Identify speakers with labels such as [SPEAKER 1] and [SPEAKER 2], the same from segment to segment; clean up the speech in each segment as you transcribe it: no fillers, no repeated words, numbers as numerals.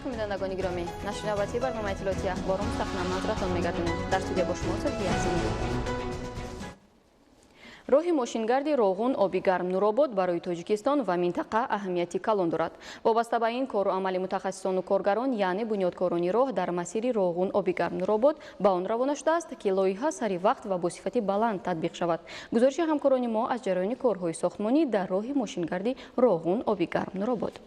[SPEAKER 1] Алайкум, бинандагони гиромӣ. Нашри навбатии барномаи иттилоотии Ахборро мустақиман манзуратон мегардонем. Дар студия бо шумо Содия Азимӣ. Роҳи мошингарди Роғун Оби Гарм Нуробод барои Тоҷикистон ва минтақа аҳамияти калон дорад. Вобаста ба ин, кору амали мутахассисону коргарон, яъне бунёдкорони роҳ дар масири Роғун Оби Гарм Нуробод ба он равона шудааст, ки лоиҳа сари вақт ва бо сифати баланд татбиқ шавад. Гузориши ҳамкорони мо аз ҷараёни корҳои сохтмонӣ дар роҳи мошингарди Роғун Оби Гарм Нуробод.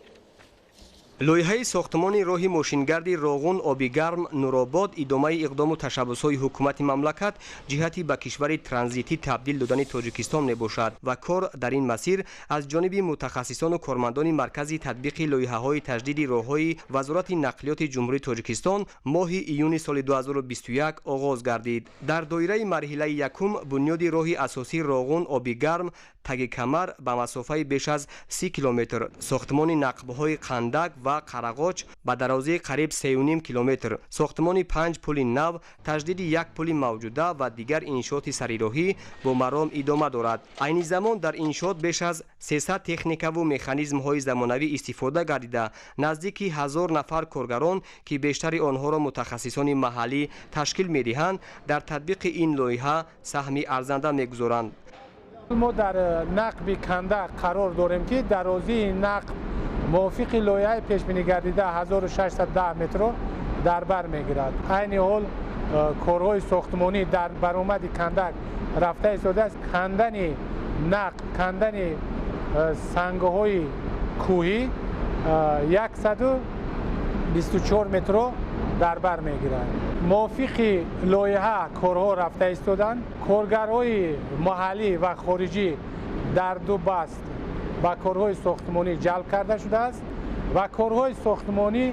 [SPEAKER 2] Лоиҳаи сохтмони роҳи мошингарди Роғун Оби Гарм Нуробод идомаи иқдому ташаббусҳои ҳукумати мамлакат ҷиҳати ба кишвари транзитӣ табдил додани Тоҷикистон мебошад ва кор дар ин масир аз ҷониби мутахассисону кормандони Маркази татбиқи лоиҳаҳои таҷдиди роҳҳои Вазорати нақлиёти Ҷумҳурии Тоҷикистон моҳи июни соли 2021 оғоз гардид. Дар доираи марҳилаи якум бунёди роҳи асосии Роғун Оби Гарм Таги Камар ба масофаи беш аз 30 километр, сохтмони нақбҳои Қандак ва Қарағоч ба дарозии қариб 3,5 километр, сохтмони панҷ пули нав, таҷдиди як пули мавҷуда ва дигар иншооти сарироҳӣ бо маром идома дорад. Айни замон дар иншоот беш аз 300 техникаву механизмҳои замонавӣ истифода гардида, наздики 1000 нафар коргарон, ки бештари онҳоро мутахассисони маҳаллӣ ташкил медиҳанд, дар татбиқи ин лоиҳа саҳми арзанда мегузоранд.
[SPEAKER 3] Мо дар нақби Кандак қарор дорем, ки дарозии нақб мувофиқи лоиҳаи пешбинигардида 1610 метрро дар бар мегирад. Айни ҳол корҳои сохтмонӣ дар баромади кандак рафта истодааст. Кандани нақб, кандани сангҳои кӯҳӣ 124 метрро дар бар мегирад. Мувофиқи лоиҳа корҳо рафта истоданд. Коргарҳои маҳаллӣ ва хориҷӣ дар ду баст ба корҳои сохтмонӣ ҷалб карда шудааст ва корҳои сохтмонӣ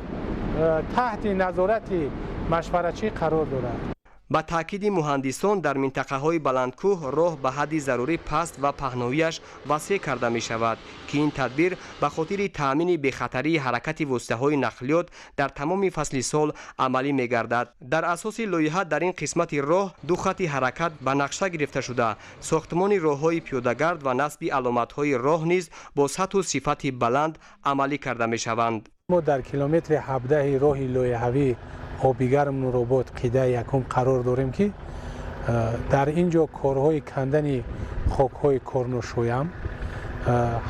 [SPEAKER 3] таҳти назорати машваратчӣ қарор дорад.
[SPEAKER 2] Ба таъкиди муҳандисон, дар минтақаҳои баландкӯҳ роҳ ба ҳадди зарурӣ паст ва паҳноияш васеъ карда мешавад, ки ин тадбир ба хотири таъмини бехатарии ҳаракати воситаҳои нақлиёт дар тамоми фасли сол амалӣ мегардад. Дар асоси лоиҳа дар ин қисмати роҳ ду хати ҳаракат ба нақша гирифта шуда, сохтмони роҳҳои пиёдагард ва насби аломатҳои роҳ низ бо сатҳу сифати баланд амалӣ карда мешаванд.
[SPEAKER 3] Мо дар километри 17-и роҳи лоиҳавӣ Обигарм Нуробод қитъаи якум қарор дорем, ки дар ин ҷо корҳои кандани хокҳои корношоям,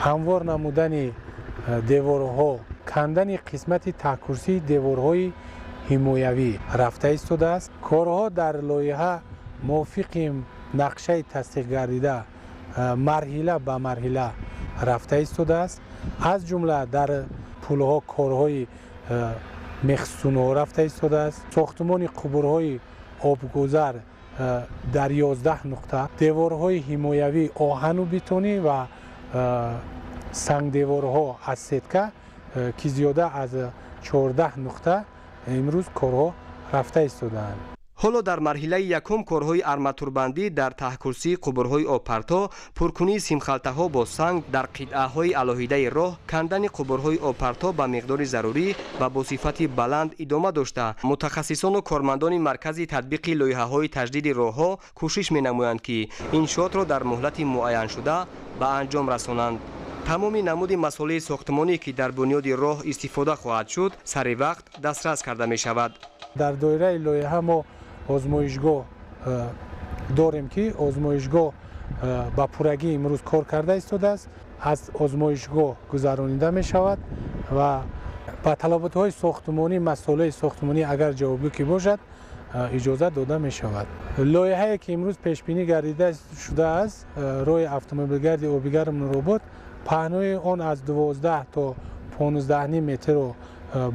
[SPEAKER 3] ҳамвор намудани деворҳо, кандани қисмати таҳкурсии деворҳои ҳимоявӣ рафта истодааст. Корҳо дар лоиҳа мувофиқи нақшаи тасдиқгардида марҳила ба марҳила рафта истодааст. Аз ҷумла дар пулҳо корҳои мехсунҳо рафта истодааст, сохтмони қубурҳои обгузар дар 11 нуқта, деворҳои ҳимоявии оҳану бетонӣ ва сангдеворҳо аз сетка, ки зиёда аз 14 нуқта имрӯз корҳо рафта истодаанд.
[SPEAKER 2] Ҳоло дар марҳилаи якум корҳои арматурбандӣ дар таҳкурсии қубурҳои обпарто, пуркунии симхалтаҳо бо санг дар қитъаҳои алоҳидаи роҳ, кандани қубурҳои обпарто ба миқдори зарурӣ ва бо сифати баланд идома дошта, мутахассисону кормандони Маркази татбиқи лоиҳаҳои таҷдиди роҳҳо кӯшиш менамоянд, ки иншоотро дар муҳлати муайяншуда ба анҷом расонанд. Тамоми намуди масолеҳи сохтмонӣ, ки дар бунёди роҳ истифода хоҳад шуд, сари вақт дастрас карда мешавад.
[SPEAKER 3] Дар доираи лоиҳа мо озмоишгоҳ дорем, ки озмоишгоҳ ба пуррагӣ имрӯз кор карда истодааст, аз озмоишгоҳ гузаронида мешавад ва ба талаботҳои сохтмонӣ масолеҳи сохтмонӣ агар ҷавобгӯ ки бошад, иҷозат дода мешавад. Лоиҳае, ки имрӯз пешбинӣ гардида шудааст, роҳи автомобилгарди Обигарм Нуробод, паҳнои он аз 12 то 15 метрро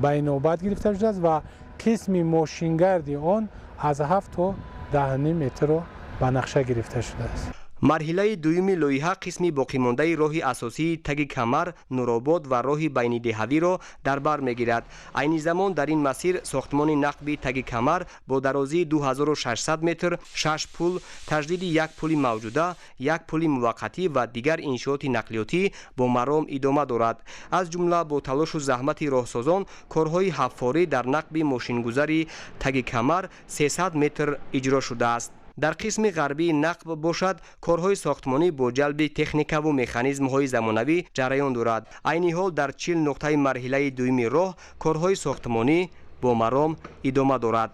[SPEAKER 3] ба инобат гирифта шудааст ва қисми мошингарди он аз 7 то 10 метрро ба нақша гирифта шудааст.
[SPEAKER 2] Марҳилаи дуюми лоиҳа қисми боқимондаи роҳи асосии Таги Камар Нуробод ва роҳи байнидеҳавиро дар бар мегирад. Айни замон дар ин масир сохтмони нақби Таги Камар бо дарозии 2600 метр, шаш пул, таҷдиди як пули мавҷуда, як пули муваққатӣ ва дигар иншооти нақлиётӣ бо маром идома дорад. Аз ҷумла бо талошу заҳмати роҳсозон корҳои ҳаффорӣ дар нақби мошингузари Таги Камар 300 метр иҷро шудааст. Дар қисми ғарбии нақб бошад, корҳои сохтмонӣ бо ҷалби техникаву механизмҳои замонавӣ ҷараён дорад. Айни ҳол дар 40 нуқтаи марҳилаи дуюми роҳ корҳои сохтмонӣ бо маром идома дорад.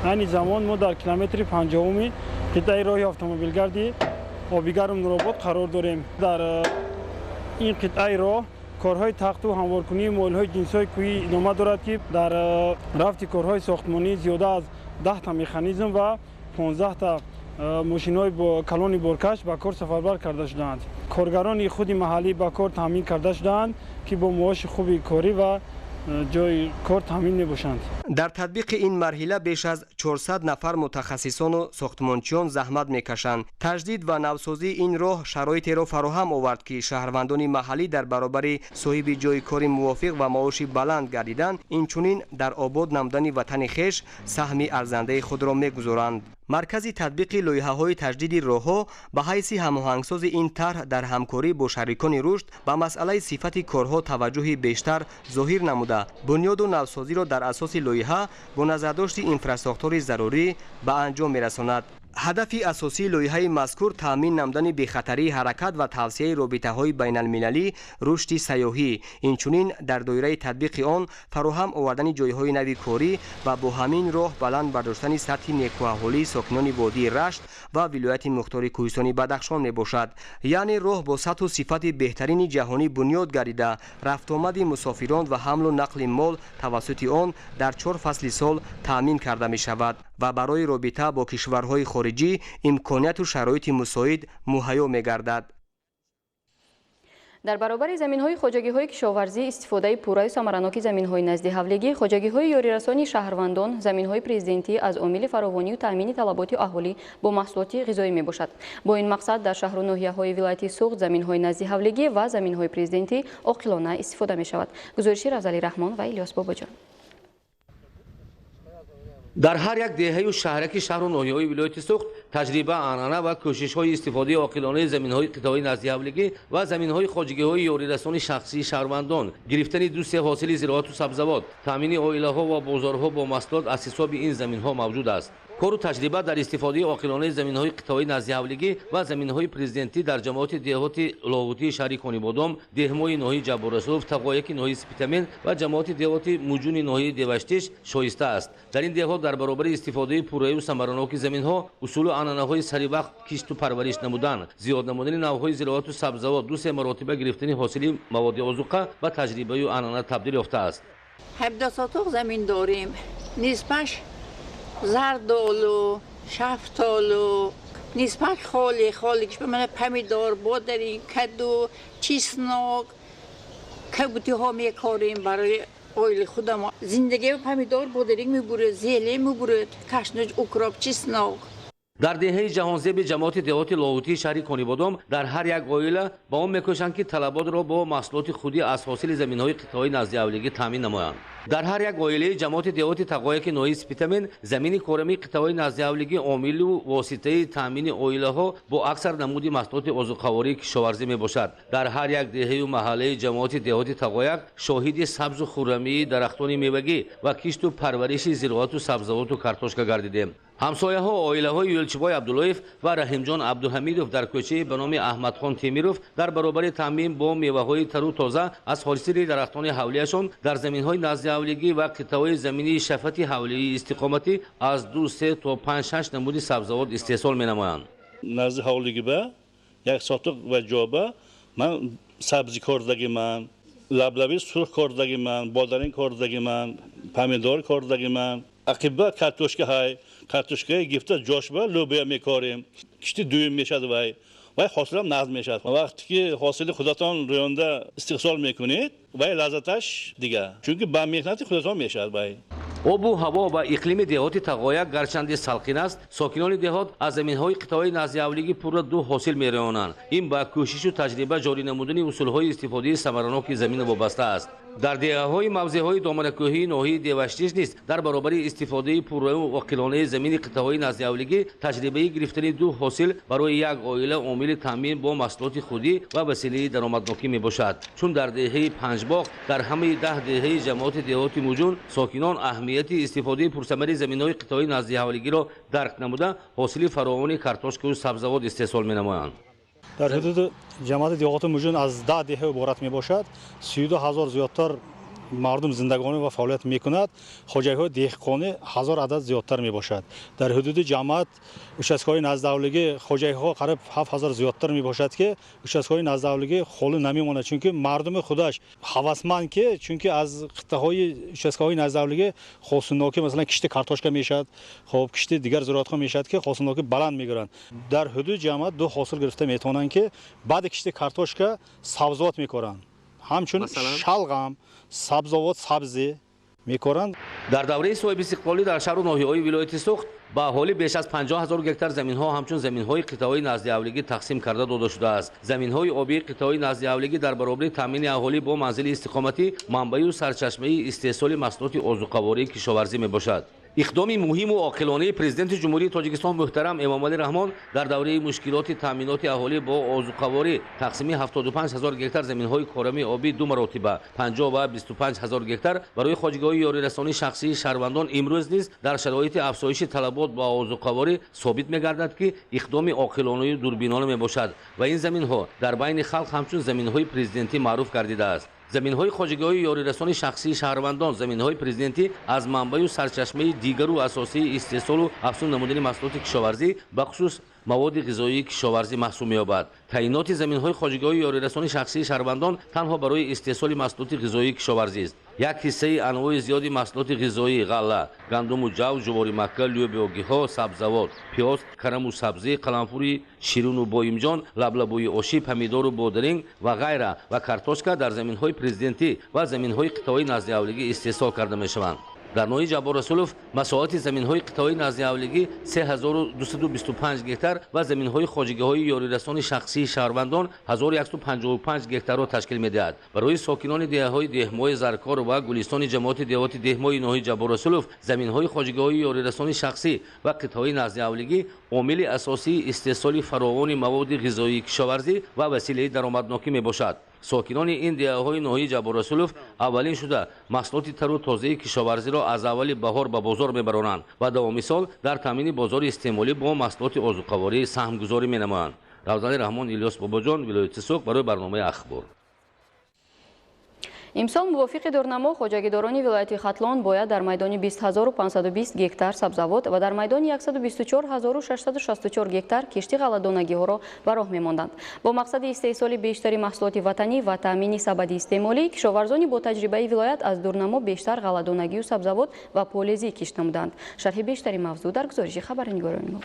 [SPEAKER 4] Айни замон мо дар километри 50-уми қитъаи роҳи автомобилгарди Обигарм Нуробод қарор дорем. Дар ин қитъаи роҳ корҳои тахту ҳамворкунии моилҳои ҷинсҳои кӯҳӣ идома дорад, ки дар рафти корҳои сохтмонӣ зиёда аз 10та механизм ва 15та мошинҳои калони боркаш ба кор сафарбар карда шудаанд. Коргарони худи маҳаллӣ ба кор таъмин карда шудаанд, ки бо маоши хуби корӣ ва ҷои кор таъмин мебошанд.
[SPEAKER 2] Дар татбиқи ин марҳила беш аз 400 нафар мутахассисону сохтмончиён заҳмат мекашанд. Таҷдид ва навсозии ин роҳ шароитеро фароҳам овард, ки шаҳрвандони маҳаллӣ дар баробари соҳиби ҷои кори мувофиқ ва маоши баланд гардидан, инчунин дар обод намудани ватани хеш саҳми арзандаи худро мегузоранд. Маркази татбиқи лоиҳаҳои таҷдиди роҳҳо ба ҳайси ҳамоҳангсози ин тарҳ дар ҳамкорӣ бо шарикони рушд ба масъалаи сифати корҳо таваҷҷӯҳи бештар зоҳир намуда, бунёду навсозиро дар асоси лоиҳа бо назардошти инфрасохтори зарурӣ ба анҷом мерасонад. Ҳадафи асосии лоиҳаи мазкур таъмин намудани бехатарии ҳаракат ва тавсияи робитаҳои байналмилалӣ, рушди сайёҳӣ, инчунин дар доираи татбиқи он фароҳам овардани ҷойҳои нави корӣ ва бо ҳамин роҳ баланд бардоштани сатҳи некӯаҳолии сокинони водии Рашт ва вилояти мухтори Кӯҳистони Бадахшон мебошад. Яъне роҳ бо сатҳу сифати беҳтарини ҷаҳонӣ бунёд гардида, рафтуомади мусофирон ва ҳамлу нақли мол тавассути он дар 4 фасли сол таъмин карда мешавад ва барои робита бо кишварҳои хориҷӣ имконияту шароити мусоид муҳайё мегардад.
[SPEAKER 1] Дар баробари заминҳои хоҷагиҳои кишоварзӣ, истифодаи пурраю самараноки заминҳои назди ҳавлигӣ, хоҷагиҳои ёрирасони шаҳрвандон, заминҳои президентӣ аз омили фаровонию таъмини талаботи аҳолӣ бо маҳсулоти ғизоӣ мебошад. Бо ин мақсад дар шаҳру ноҳияҳои вилояти Суғд заминҳои назди ҳавлигӣ ва заминҳои президентӣ оқилона истифода мешавад. Гузориши Равзали Раҳмон ва Илёс Бобоҷон.
[SPEAKER 5] Дар ҳар як деҳаю шаҳраки шаҳру ноҳияҳои вилояти Суғд таҷриба, анъана ва кӯшишҳои истифодаи оқилонаи заминҳои қитъаҳои назди ҳавлигӣ ва заминҳои хоҷагиҳои ёрирасони шахсии шаҳрвандон, гирифтани ду-се ҳосили зироату сабзавот, таъмини оилаҳо ва бозорҳо бо маҳсулот аз ҳисоби ин заминҳо мавҷуд аст. Кору таҷриба дар истифодаи оқилонаи заминҳои қитъаҳои назди ҳавлигӣ ва заминҳои президентӣ дар ҷамоати деҳоти Лоҳутии шаҳри Конибодом, деҳмои ноҳияи Ҷабборрасулов, Тағояки ноҳияи Спитамен ва ҷамоати деҳоти Муҷуни ноҳияи Деваштиш шоиста аст. Дар ин деҳот дар баробари истифодаи пурраю самараноки заминҳо, усулу анъанаҳои саривақт кишту парвариш намудан, зиёд намудани навъҳои зироату сабзавот, ду-се маротиба гирифтани ҳосили маводи озуқа ба таҷрибаю анъана табдил ёфтааст.
[SPEAKER 6] 17 сотуқ замин дорем, нисбаш зардолу, шафтолу, нисбат холи, холи ки мана помидор, бодарин, каду, чеснок, кабутиҳо мекорем барои оили худамо. Зиндагӣ помидор, бодарин мебурад, зелень мебурад, кашнуч, укроп, чеснок.
[SPEAKER 5] Дар деҳаи Ҷаҳонзеби ҷамоати деҳоти Лоҳутии шаҳри Конибодом дар ҳар як оила ба он мекӯшанд, ки талаботро бо маҳсулоти худӣ аз ҳосили заминҳои қитъаҳои назди ҳавлигӣ таъмин намоянд. Дар ҳар як оилаи ҷамоати деҳоти Тағояки ноҳияи Спитамен замини корамии қитъаҳои назди ҳавлигӣ омилу воситаи таъмини оилаҳо бо аксар намуди маҳсулоти озуқавории кишоварзӣ мебошад. Дар ҳар як деҳаю маҳаллаи ҷамоати деҳоти Тағояк шоҳиди сабзу хуррамии дарахтони мевагӣ ва кишту парвариши зироату сабзавоту картошка гардидем. Ҳамсояҳо оилаҳои Юлчибой Абдуллоев ва Раҳимҷон Абдуҳамидов дар кӯчаи ба номи Аҳмадхон Темиров дар баробари таъмин бо меваҳои тару тоза аз ҳосили дарахтони ҳавлияшон дар заминҳои назди ҳавлигӣ ва қитъаҳои заминии шафати ҳавлии истиқоматӣ аз 2-3 то 5-6 намуди сабзавот истеҳсол менамоянд.
[SPEAKER 7] Назди ҳавлигӣ ба як сотуқ ва ҷоба ман сабзӣ кордагӣ ман, лаблаби сурх кордагӣ ман, бодарин кордагӣ ман, помидор кордагӣ ман, ақиба картошка ҳай, картошкаи гифта ҷошба лӯбия мекорем, кишти дуюм мешад вай ҳосилам назм мешад. Вақте ки ҳосили худатон рӯёнда истиҳсол мекунед, вай лаззаташ дигар, чунки ба меҳнати худатон мешавад вай.
[SPEAKER 5] Обу ҳаво ва иқлими деҳоти Тағояк гарчанде салқин аст, сокинони деҳот аз заминҳои қитъаҳои назди ҳавлигӣ пурра ду ҳосил мераёнанд. Ин ба кӯшишу таҷриба ҷорӣ намудани усулҳои истифодаи самараноки замин вобаста аст. Дар деҳаҳои мавзеъҳои доманакӯҳии ноҳияи Деваштич низ дар баробари истифодаи пурраю оқилонаи замини қитъаҳои наздиҳавлигӣ таҷрибаи гирифтани ду ҳосил барои як оила омили таъмин бо маҳсулоти худӣ ва василаи даромаднокӣ мебошад. Чун дар деҳаи Панҷбоғ, дар ҳамаи 10 деҳаи ҷамоати деҳоти Муҷун сокинон аҳамияти истифодаи пурсамари заминҳои қитъаҳои наздиҳавлигиро дарк намуда, ҳосили фаровони картошкаю сабзавот истеҳсол менамоянд.
[SPEAKER 8] Дар ҳудуди ҷамоати деҳоти Муҷун аз 10 деҳа иборат мебошад. 32 ҳазор зиёдтар мардум зиндагонӣ ва фаъолият мекунад. Хоҷагиҳои деҳқонӣ 1000 адад зиёдтар мебошад. Дар ҳудуди ҷамоат участкаҳои наздиҳавлигӣ хоҷагиҳо қариб 7000 зиёдтар мебошад, ки участкаҳои наздиҳавлигӣ холӣ намемонад, чунки мардуми худаш ҳавасманд, ки чунки аз қитъаҳои участкаҳои наздиҳавлигӣ ҳосилнокӣ, масалан, кишти картошка мешавад, хоб, кишти дигар зироатҳо мешавад, ки ҳосилнокӣ баланд мегиранд. Дар ҳудуди ҷамоат ду ҳосил гирифта метавонанд, ки баъди кишти картошка сабзавот мекоранд, ҳамчун шалғам, сабзавот, сабзӣ мекоранд.
[SPEAKER 5] Дар давраи соҳибистиқлолӣ дар шаҳру ноҳияҳои вилояти Суғд ба аҳолӣ беш аз 50 ҳазор гектар заминҳо ҳамчун заминҳои қитъаҳои наздиҳавлигӣ тақсим карда дода шудааст. Заминҳои обии қитъаҳои наздиҳавлигӣ дар баробари таъмини аҳолӣ бо манзили истиқоматӣ манбаю сарчашмаи истеҳсоли маҳсулоти озуқавории кишоварзӣ мебошад. Иқдоми муҳиму оқилонаи Президенти Ҷумҳурии Тоҷикистон муҳтарам Эмомалӣ Раҳмон дар давраи мушкилоти таъминоти аҳолӣ бо озуқаворӣ тақсими 75 ҳазор гектар заминҳои корами обӣ ду маротиба 50 ва 25 ҳазор гектар барои хоҷагиҳои ёрирасонии шахсии шаҳрвандон имрӯз низ дар шароити афзоиши талабот ба озуқаворӣ собит мегардад, ки иқдоми оқилонаю дурбинона мебошад ва ин заминҳо дар байни халқ ҳамчун заминҳои президентӣ маъруф гардидааст. Заминҳои хоҷагиҳои ёрирасони шахсии шаҳрвандон, заминҳои президентӣ аз манбаю сарчашмаи дигару асосии истеҳсолу афзун намудани маҳсулоти кишоварзӣ, бахусус маводи ғизоии кишоварзӣ маҳсуб меёбад. Таъиноти заминҳои хоҷагиҳои ёрирасони шахсии шаҳрвандон танҳо барои истеҳсоли маҳсулоти ғизоии кишоварзист. Як ҳиссаи анвои зиёди маҳсулоти ғизоӣ ғалла, гандуму ҷав, ҷувори макка, лӯбиёгиҳо, сабзавот, пиёз, караму сабзӣ, қаламфури ширину боимҷон, лаблабӯи ошӣ, помидору бодиринг ва ғайра ва картошка дар заминҳои президентӣ ва заминҳои қитъаҳои наздиҳавлигӣ истеҳсол карда мешаванд. Дар ноҳияи Ҷаббор Расулов масоҳати заминҳои қитъаҳои наздиҳавлигӣ 3225 гектар ва заминҳои хоҷагиҳои ёрирасони шахсии шаҳрвандон 1155 гектарро ташкил медиҳад. Барои сокинони деҳаҳои Деҳмои, Заркор ва Гулистони ҷамоати деҳоти Деҳмои ноҳияи Ҷаббор Расулов заминҳои хоҷагиҳои ёрирасони шахсӣ ва қитъаҳои наздиҳавлигӣ омили асосии истеҳсоли фаровони маводи ғизоии кишоварзӣ ва василаи даромаднокӣ мебошад. Сокинони ин деҳаҳои ноҳияи Ҷаббор Расулов аввалин шуда маҳсулоти тару тозаи кишоварзиро аз аввали баҳор ба бозор мебаронанд ва давоми сол дар таъмини бозори истеъмолӣ бо маҳсулоти озуқаворӣ саҳмгузорӣ менамоянд. Равзани Раҳмон, Илёс Бобоҷон, вилояти Суғд барои барномаи Ахбор.
[SPEAKER 1] Имсол мувофиқи дурнамо хоҷагидорони вилояти Хатлон бояд дар майдони 20520 гектар сабзавот ва дар майдони 124664 гектар кишти ғалладонагиҳоро ба роҳ мемонданд. Бо мақсади истеҳсоли бештари маҳсулоти ватанӣ ва таъмини сабади истеъмолӣ, кишоварзони бо таҷрибаи вилоят аз дурнамо бештар ғалладонагию сабзавот ва полезӣ кишт намуданд. Шарҳи бештари мавзӯъ дар гузориши хабарнигорони мо.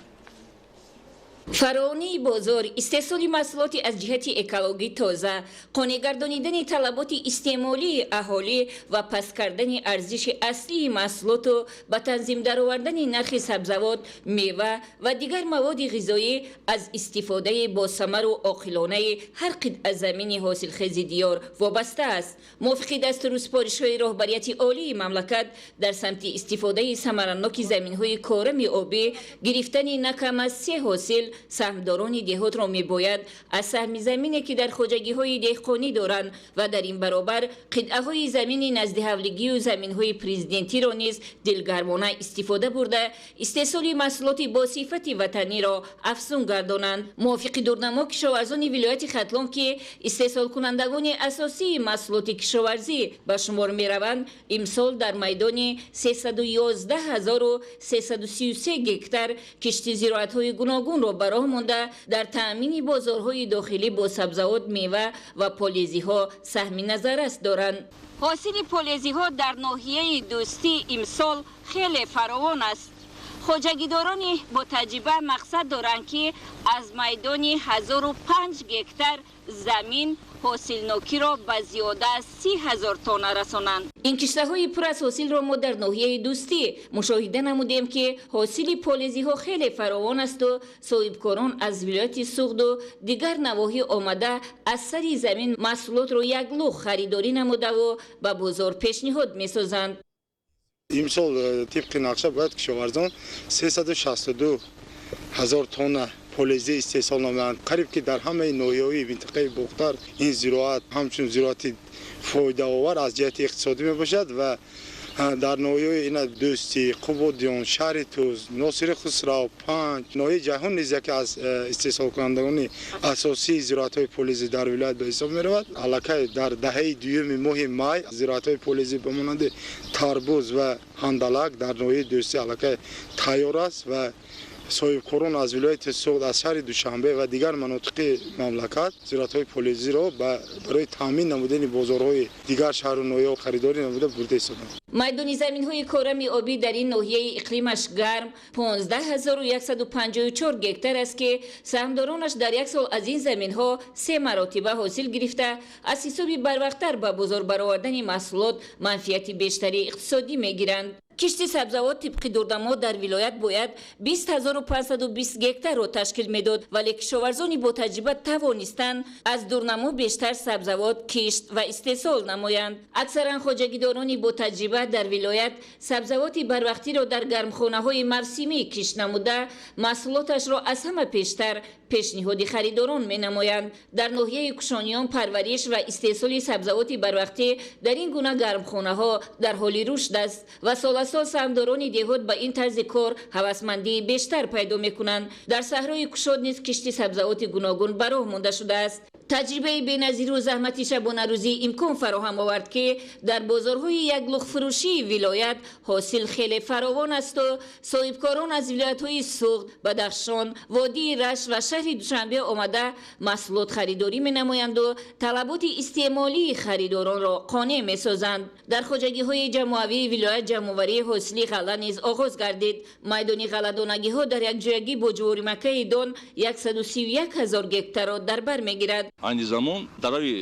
[SPEAKER 9] Фаровонии бозор, истеҳсоли маҳсулоти аз ҷиҳати экологӣ тоза, қонеъгардонидани талаботи истеъмолии аҳолӣ ва паст кардани арзиши аслии маҳсулоту ба танзим даровардани нархи сабзавот, мева ва дигар маводи ғизоӣ аз истифодаи босамару оқилонаи ҳар қитъа замини ҳосилхези диёр вобаста аст. Мувофиқи дастуру супоришҳои роҳбарияти олии мамлакат дар самти истифодаи самараноки заминҳои корами обӣ гирифтани на кам аз се ҳосил саҳмдорони деҳотро мебояд аз саҳми замине, ки дар хоҷагиҳои деҳқонӣ доранд ва дар ин баробар қитъаҳои замини наздиҳавлигию заминҳои президентиро низ дилгармона истифода бурда, истеҳсоли маҳсулоти босифати ватаниро афзун гардонанд. Мувофиқи дурнамо кишоварзони вилояти Хатлон, ки истеҳсолкунандагони асосии маҳсулоти кишоварзӣ ба шумор мераванд, имсол дар майдони 311333 гектар кишти зироатҳои гуногунро ба роҳ монда, дар таъмини бозорҳои дохилӣ бо сабзавот, мева ва полезиҳо саҳми назаррас доранд. Ҳосили полезиҳо дар ноҳияи Дӯстӣ имсол хеле фаровон аст. Хоҷагидорони бо таҷриба мақсад доранд, ки аз майдони 1005 гектар замин ҳосилнокиро ба зиёда аз 30 000 тонна расонанд. Ин киштаҳои пур аз ҳосилро мо дар ноҳияи Дӯстӣ мушоҳида намудем, ки ҳосили полезиҳо хеле фаровон асту соҳибкорон аз вилояти Суғду дигар навоҳӣ омада, аз сари замин маҳсулотро яклух харидорӣ намудаву ба бозор пешниҳод месозанд.
[SPEAKER 10] Имсол тибқи нақша бояд кишоварзон 362 ҳазор тонна полезӣ истеҳсол намоянд. Қариб ки дар ҳамаи ноҳияҳои минтақаи Бохтар ин зироат ҳамчун зироати фоидаовар аз ҷиҳати иқтисодӣ мебошад ва дар ноҳияҳои ина Дӯстӣ, Қубодиён, шаҳри Тӯс, Носири Хусрав, Панҷ, ноҳияи Ҷайҳун низ яке аз истеҳсолкунандагони асосии зироатҳои полезӣ дар вилоят ба ҳисоб меравад. Аллакай дар даҳаи дуюми моҳи май зироатҳои полезӣ ба монанди тарбуз ва ҳандалак дар ноҳияи Дӯстӣ аллакай тайёр аст ва соҳибкорон аз вилояти Суғд, аз шаҳри Душанбе ва дигар манотиқи мамлакат зироатҳои полезиро барои таъмин намудани бозорҳои дигар шаҳру ноҳияҳо харидорӣ намуда бурда истоданд.
[SPEAKER 9] Майдони заминҳои корами обӣ дар ин ноҳияи иқлимаш гарм 15 154 гектар аст, ки саҳмдоронаш дар як сол аз ин заминҳо се маротиба ҳосил гирифта, аз ҳисоби барвақттар ба бозор баровардани маҳсулот манфиати бештари иқтисодӣ мегиранд. Кишти сабзавот тибқи дурнамо дар вилоят бояд 20 520 гектарро ташкил медод, вале кишоварзони ботаҷриба тавонистанд аз дурнамо бештар сабзавот кишт ва истеҳсол намоянд. Аксаран хоҷагидорони ботаҷриба дар вилоят сабзавоти барвақтиро дар гармхонаҳои мавсимӣ кишт намуда, маҳсулоташро аз ҳама пештар пешниҳоди харидорон менамоянд. Дар ноҳияи Кушониён парвариш ва истеҳсоли сабзавоти барвақтӣ дар ин гуна гармхонаҳо дар ҳоли рушд аст ва сол аз сол саҳмдорони деҳот ба ин тарзи кор ҳавасмандии бештар пайдо мекунанд. Дар саҳрои кушод низ кишти сабзавоти гуногун ба роҳ монда шудааст. Таҷрибаи беназиру заҳмати шабонарӯзӣ имкон фароҳам овард, ки дар бозорҳои яклухфурӯшии вилоят ҳосил хеле фаровон асту соҳибкорон аз вилоятҳои Суғд, Бадахшон, водии Рашт ва шаҳри Душанбе омада, маҳсулот харидорӣ менамоянду талаботи истеъмолии харидоронро қонеъ месозанд. Дар хоҷагиҳои ҷамоавии вилоят ҷамъоварии ҳосили ғалла низ оғоз гардид. Майдони ғалладонагиҳо дар якҷоягӣ бо ҷуворимакаи дон 131 ҳазор гектарро дар бар мегирад.
[SPEAKER 7] Айни замон дарави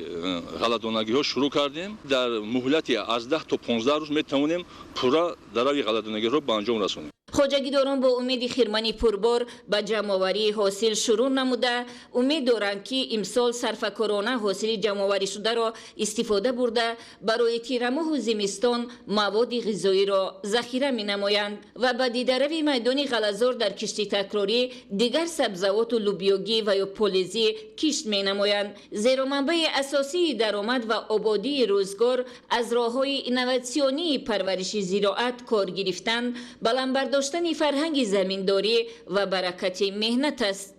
[SPEAKER 7] ғалладонагиҳо шурӯъ кардем. Дар муҳлати аз 10 то 15 рӯз метавонем пурра дарави ғалладонагиҳоро ба анҷом расонем.
[SPEAKER 9] Хоҷагидорон бо умеди хирмани пурбор ба ҷамъоварии ҳосил шурӯъ намуда, умед доранд, ки имсол сарфакорона ҳосили ҷамъоваришударо истифода бурда, барои тирамоҳу зимистон маводи ғизоиро захира менамоянд ва ба дидарави майдони ғаллазор дар кишти такрорӣ дигар сабзавоту лубиёгӣ ва ё полезӣ кишт менамоянд, зеро манбаи асосии даромад ва ободии рӯзгор аз роҳҳои инноватсионии парвариши зироат кор гирифтан, баланд бардоштани фарҳанги заминдорӣ ва баракати меҳнат аст.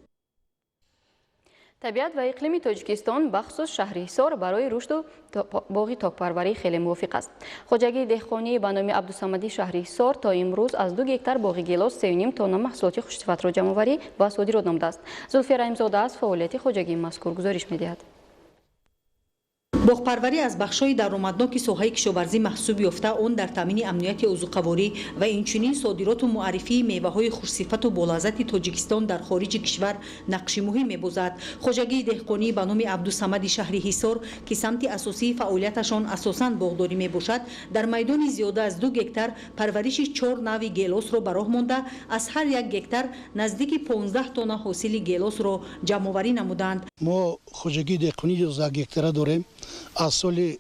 [SPEAKER 1] Табиат ва иқлими Тоҷикистон, бахусус шаҳри Ҳисор, барои рушду боғи токпарварӣ хеле мувофиқ аст. Хоҷагии деҳқонӣ ба номи Абдусамади шаҳри Ҳисор то имрӯз аз 2 гектар боғи гелос 3,5 тонна маҳсулоти хушсифатро ҷамъоварӣ ва содирот намудааст. Зулфия Раҳимзода аз фаъолияти хоҷагии мазкур гузориш медиҳад.
[SPEAKER 11] Боғпарварӣ аз бахшҳои даромадноки соҳаи кишоварзӣ маҳсуб ёфта, он дар таъмини амнияти озуқаворӣ ва инчунин содироту муаррифии меваҳои хушсифату болаззати Тоҷикистон дар хориҷи кишвар нақши муҳим мебозад. Хоҷагии деҳқонӣ ба номи Абдусамади шаҳри Ҳисор, ки самти асосии фаъолияташон асосан боғдорӣ мебошад, дар майдони зиёда аз 2 гектар парвариши чор навъи гелосро ба роҳ монда, аз ҳар як гектар наздики 15 тонна ҳосили гелосро ҷамъоварӣ намуданд.
[SPEAKER 12] Мо хоҷагии деҳқонӣ 11 гектара дорем, аз соли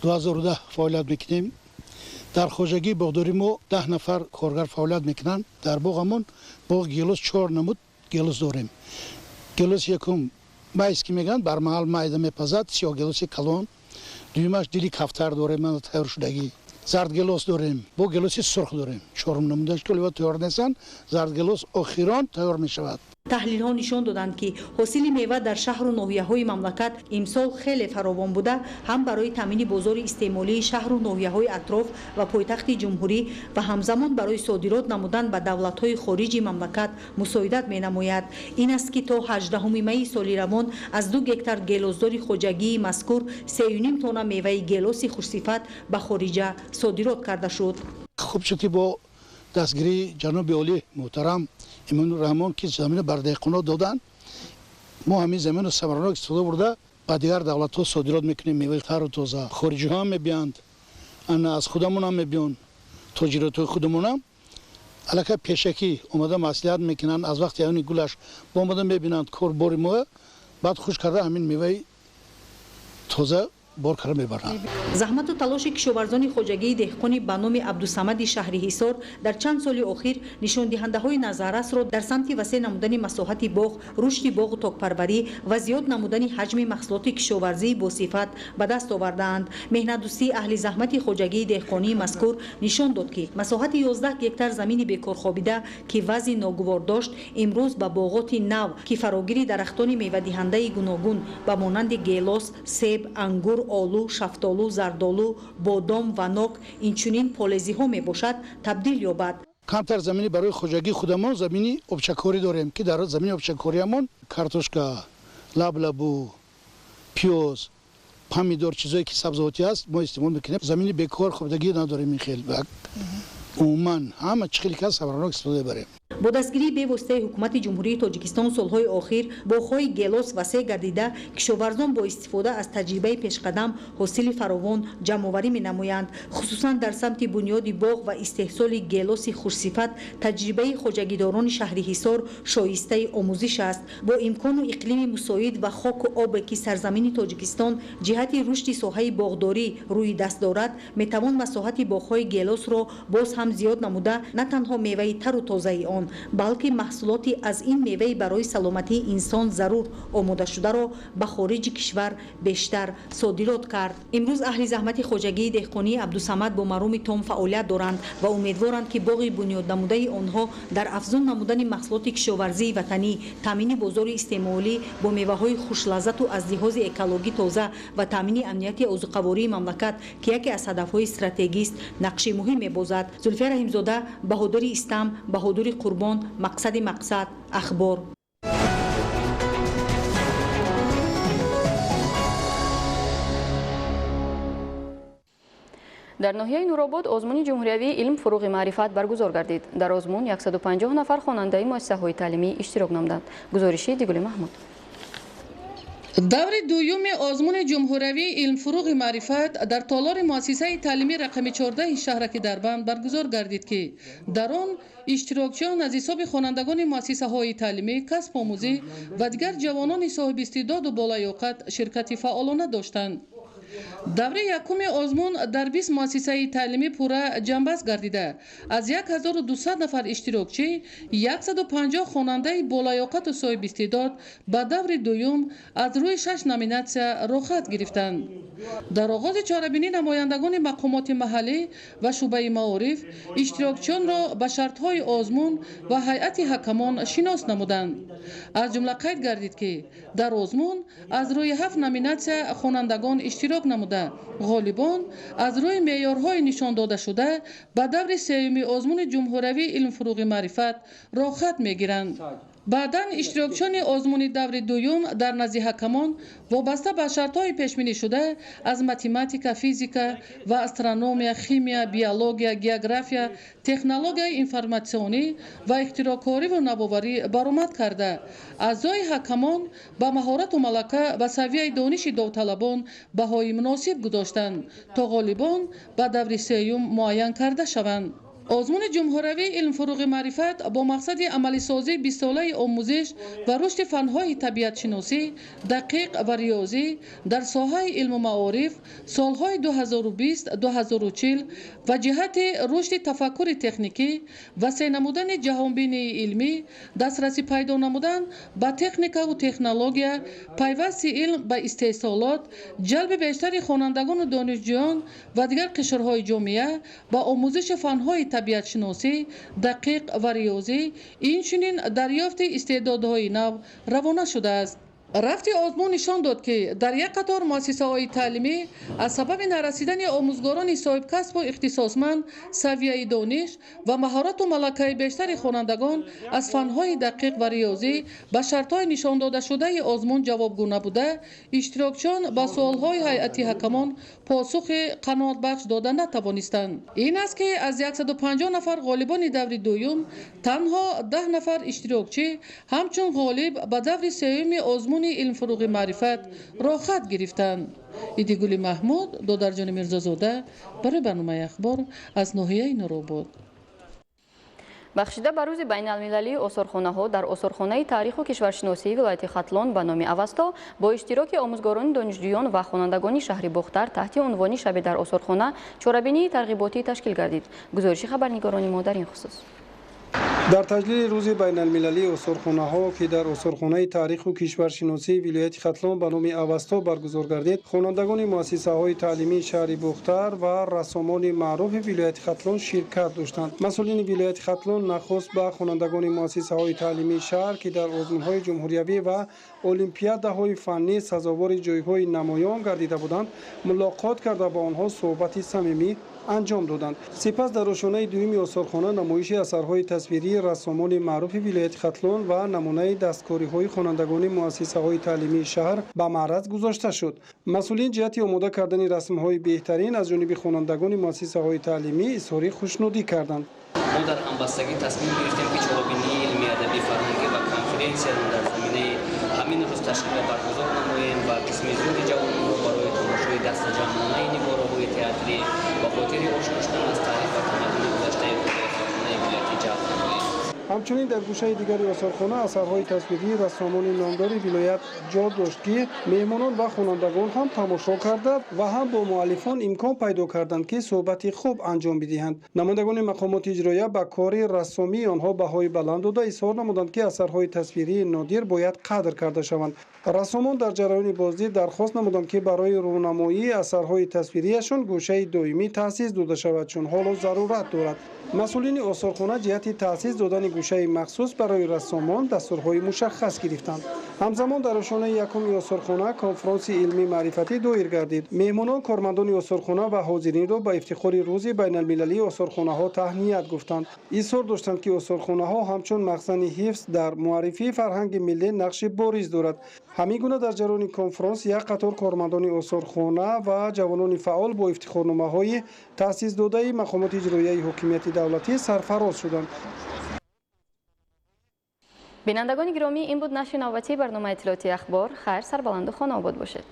[SPEAKER 12] 2010 фаъолият мекунем. Дар хоҷагии боғдорӣ мо 10 нафар коргар фаъолият мекунанд. Дар боғамон боғи гелос, чор намуд гелос дорем. Гелоси якум майский мегӯянд, бармаҳал майда мепазад, сиёҳ гелоси калон. Дуюмаш дили кафтар дорем, мана тайёр шудагӣ. Зардгелос дорем, бо гелоси сурх дорем, чорум намудаш, ки ҳоло тайёр нестанд. Зардгелос охирон тайёр мешавад.
[SPEAKER 11] Таҳлилҳо нишон доданд, ки ҳосили мева дар шаҳру ноҳияҳои мамлакат имсол хеле фаровон буда, ҳам барои таъмини бозори истеъмолии шаҳру ноҳияҳои атроф ва пойтахти ҷумҳурӣ ва ҳамзамон барои содирот намудан ба давлатҳои хориҷи мамлакат мусоидат менамояд. Ин аст, ки то 18 майи соли равон аз 2 гектар гелоздори хоҷагии мазкур 3,5 тонна меваи гелоси хушсифат ба хориҷа содирот карда шуд.
[SPEAKER 12] Хуб шуд, ки бо Дастгирии ҷаноби олӣ муҳтарам Эмомалӣ Раҳмон, ки заминро бар деҳқонот доданд, мо ҳамин заминро самаранок истифода бурда ба дигар давлатҳо содирот мекунем. Меваи тару тоза хориҷиҳо ҳам мебиёнд, ана аз худамон ҳам мебиёнд, тоҷиротҳои худамонам аллакай пешакӣ омада маслиҳат мекунанд. Аз вақти ҳамин гулаш омада мебинанд корбори мо, баъд хуш карда ҳамин меваи тоза бор карда мебаранд.
[SPEAKER 11] Заҳмату талоши кишоварзони хоҷагии деҳқони ба номи Абдусамади шаҳри Ҳисор дар чанд соли охир нишондиҳандаҳои назаррасро дар самти васеъ намудани масоҳати боғ, рушди боғу токпарварӣ ва зиёд намудани ҳаҷми маҳсулоти кишоварзии босифат ба даст овардаанд. Меҳнатдӯстии аҳли заҳмати хоҷагии деҳқонии мазкур нишон дод, ки масоҳати 11 гектар замини бекорхобида, ки вазъи ногувор дошт, имрӯз ба боғоти нав, ки фарогири дарахтони мевадиҳандаи гуногун ба монанди гелос, себ, ангур, олу, шафтолу, зардолу, бодом ва нок, инчунин полезиҳо мебошад, табдил ёбад.
[SPEAKER 12] Камтар замини барои хоҷагии худамон замини обчакорӣ дорем, ки дар замини обчакориамон картошка, лаблабу, пиёз, помидор, чизое ки сабзавотӣ аст, мо истифода мекунем. Замини бекор хобидагӣ надорем. Ин хел умуман ҳама чӣ хеле ки аст самаранок истифода мебарем.
[SPEAKER 11] Бо дастгирии бевоситаи ҳукумати Ҷумҳурии Тоҷикистон солҳои охир боғҳои гелос васеъ гардида, кишоварзон бо истифода аз таҷрибаи пешқадам ҳосили фаровон ҷамъоварӣ менамоянд. Хусусан дар самти бунёди боғ ва истеҳсоли гелоси хушсифат таҷрибаи хоҷагидорони шаҳри Ҳисор шоистаи омӯзиш аст. Бо имкону иқлими мусоид ва хоку обе, ки сарзамини Тоҷикистон ҷиҳати рушди соҳаи боғдорӣ рӯи даст дорад, метавон масоҳати боғҳои гелосро боз ҳам зиёд намуда, на танҳо меваи тару тозаи он, балки маҳсулоти аз ин меваи барои саломатии инсон зарур омодашударо ба хориҷи кишвар бештар содирот кард. Имрӯз аҳли заҳмати хоҷагии деҳқонии Абдусамад бо мароми том фаъолият доранд ва умедворанд, ки боғи бунёднамудаи онҳо дар афзун намудани маҳсулоти кишоварзии ватанӣ, таъмини бозори истеъмолӣ бо меваҳои хушлаззату аз лиҳози экологӣ тоза ва таъмини амнияти озуқавории мамлакат, ки яке аз ҳадафҳои стратегист, нақши муҳим мебозад. Зулфия Раҳимзода, Баҳодури Истам, Баҳодури Қурбон, Мақсади Мақсад, Ахбор.
[SPEAKER 1] Дар ноҳияи Нуробод озмуни ҷумҳуриявии илм фуруғи маърифат баргузор гардид. Дар озмун 150 нафар хонандаи муассисаҳои таълимӣ иштирок намуданд. Гузориши Дигули Маҳмуд.
[SPEAKER 13] Даври дуюми озмуни ҷумҳуриявии илмфуруғи маърифат дар толори муассисаи таълимӣ рақами 14 шаҳраки Дарбанд баргузор гардид, ки дар он иштирокчиён аз ҳисоби хонандагони муассисаҳои таълимӣ, касбомӯзӣ ва дигар ҷавонони соҳибистеъдоду болаёқат ширкати фаъолона доштанд. Даври якуми озмун дар 20 муассисаи таълимӣ пурра ҷамъбаст гардида, аз 1200 нафар иштирокчӣ 150 хонандаи болаёқату соҳибистеъдод ба даври дуюм аз рӯи 6 номинатсия роҳхат гирифтанд. Дар оғози чорабинӣ намояндагони мақомоти маҳаллӣ ва шӯъбаи маориф иштирокчиёнро ба шартҳои озмун ва ҳайати ҳакамон шинос намуданд. Аз ҷумла қайд гардид, ки дар озмун аз рӯи 7 номинатсия хонандагон иштирок намуда, ғолибон аз рӯи меъёрҳои нишондодашуда ба даври сеюми озмуни ҷумҳуриявии илмфуруғи маърифат роҳхат мегиранд. Баъдан иштирокчиёни озмуни даври дуюм дар назди ҳакамон вобаста ба шартҳои пешбинишуда аз математика, физика ва астрономия, химия, биология, география, технологияи информатсионӣ ва ихтироъкориву навоварӣ баромад карда, аъзои ҳакамон ба маҳорату малака ва савияи дониши довталабон баҳои муносиб гузоштанд, то ғолибон ба даври сеюм муайян карда шаванд. Озмуни ҷумҳуриявии илмфуруғи маърифат бо мақсади амалисозии 20-солаи омӯзиш ва рушди фанҳои табиатшиносӣ, дақиқ ва риёзӣ дар соҳаи илму маориф солҳои 2020-2040 ва ҷиҳати рушди тафаккури техникӣ, васеъ намудани ҷаҳонбинии илмӣ, дастрасӣ пайдо намудан ба техникаву технология, пайвасти илм ба истеҳсолот, ҷалби бештари хонандагону донишҷӯён ва дигар қишрҳои ҷомеа ба омӯзиши фанҳои табиатшиносӣ, дақиқ ва риёзӣ, инчунин дарёфти истеъдодҳои нав равона шудааст. Рафти озмун нишон дод, ки дар як қатор муассисаҳои таълимӣ аз сабаби нарасидани омӯзгорони соҳибкасбу ихтисосманд савияи дониш ва маҳорату малакаи бештари хонандагон аз фанҳои дақиқ ва риёзӣ ба шартҳои нишондодашудаи озмун ҷавобгӯ набуда, иштирокчиён ба суолҳои ҳайати ҳакамон посухи қаноатбахш дода натавонистанд. Ин аст, ки аз 150 нафар ғолибони даври дуюм танҳо 10 нафар иштирокчӣ ҳамчун ғолиб ба даври сеюми озмуни илмфуруғи маърифат роҳхат гирифтанд. Идигули Маҳмуд, Додарҷони Мирзозода барои барномаи Ахбор аз ноҳияи Нуробод.
[SPEAKER 1] Бахшида ба рӯзи байналмилалии осорхонаҳо дар осорхонаи таъриху кишваршиносии вилояти Хатлон ба номи Авасто бо иштироки омӯзгорони, донишҷӯён ва хонандагони шаҳри Бохтар таҳти унвони «Шабе дар осорхона» чорабинии тарғиботӣ ташкил гардид. Гузориши хабарнигорони мо дар ин хусус.
[SPEAKER 14] Дар таҷлили рӯзи байналмилалии осорхонаҳо, ки дар осорхонаи таъриху кишваршиносии вилояти Хатлон ба номи Авасто баргузор гардид, хонандагони муассисаҳои таълимии шаҳри Бохтар ва рассомони маъруфи вилояти Хатлон ширкат доштанд. Масъулини вилояти Хатлон нахуст ба хонандагони муассисаҳои таълимии шаҳр, ки дар озмунҳои ҷумҳуриявӣ ва олимпиадаҳои фаннӣ сазовори ҷойҳои намоён гардида буданд, мулоқот карда, ба онҳо суҳбати самимӣ анҷом доданд. Сипас дар ошонаи дуюми осорхона намоиши асарҳои тасвирии рассомони маъруфи вилояти Хатлон ва намунаи дасткориҳои хонандагони муассисаҳои таълимии шаҳр ба маъраз гузошта шуд. Масъулин ҷиҳати омода кардани расмҳои беҳтарин аз ҷониби хонандагони муассисаҳои таълимӣ изҳори хушнудӣ карданд.
[SPEAKER 15] Мо дар ҳамбастагӣ тасмим гирифтем, ки чорабинии илмӣ, адабӣ, фарҳангӣ ва конференсияро дар заминаи ҳамин рӯз ташкил ва баргузор намоем ва қисми зиёди ҷавононро барои тамошои дастаҷамъонаи нигораҳои театрӣ ба хотири ошно шудан аз таърих ва тамаддуни гузаштаи худ ба осорхонаи вилоятӣ ҷалб намоем.
[SPEAKER 14] Ҳамчунин дар гӯшаи дигари осорхона асарҳои тасвирии рассомони номдори вилоят ҷо дошт, ки меҳмонон ва хонандагон ҳам тамошо карда ва ҳам бо муаллифон имкон пайдо карданд, ки суҳбати хуб анҷом бидиҳанд. Намояндагони мақомоти иҷроия ба кори рассомии онҳо баҳои баланд дода, изҳор намуданд, ки асарҳои тасвирии нодир бояд қадр карда шаванд. Рассомон дар ҷараёни боздид дархост намуданд, ки барои рӯнамоии асарҳои тасвирияшон гӯшаи доимӣ таъсис дода шавад, чун ҳоло зарурат дорад. Масъулини осорхона ҷиҳати таъсис додани гӯшаи махсус барои рассомон дастурҳои мушаххас гирифтанд. Ҳамзамон дар ошонаи якуми осорхона конфронси илмӣ маърифатӣ доир гардид. Меҳмонон кормандони осорхона ва ҳозиринро ба ифтихори рӯзи байналмилалии осорхонаҳо таҳният гуфтанд. Изҳор доштанд, ки осорхонаҳо ҳамчун махзани ҳифз дар муаррифии фарҳанги миллӣ нақши бориз дорад. Ҳамин гуна дар ҷараёни конфронс як қатор кормандони осорхона ва ҷавонони фаъол бо ифтихорномаҳои таъсисдодаи мақомоти иҷроияи ҳокимияти давлатӣ сарфароз шуданд.
[SPEAKER 1] Бинандагони гиромӣ, ин буд нашри навбатии барномаи иттилоотии Ахбор. Хайр, сарбаланду хонаобод бошед.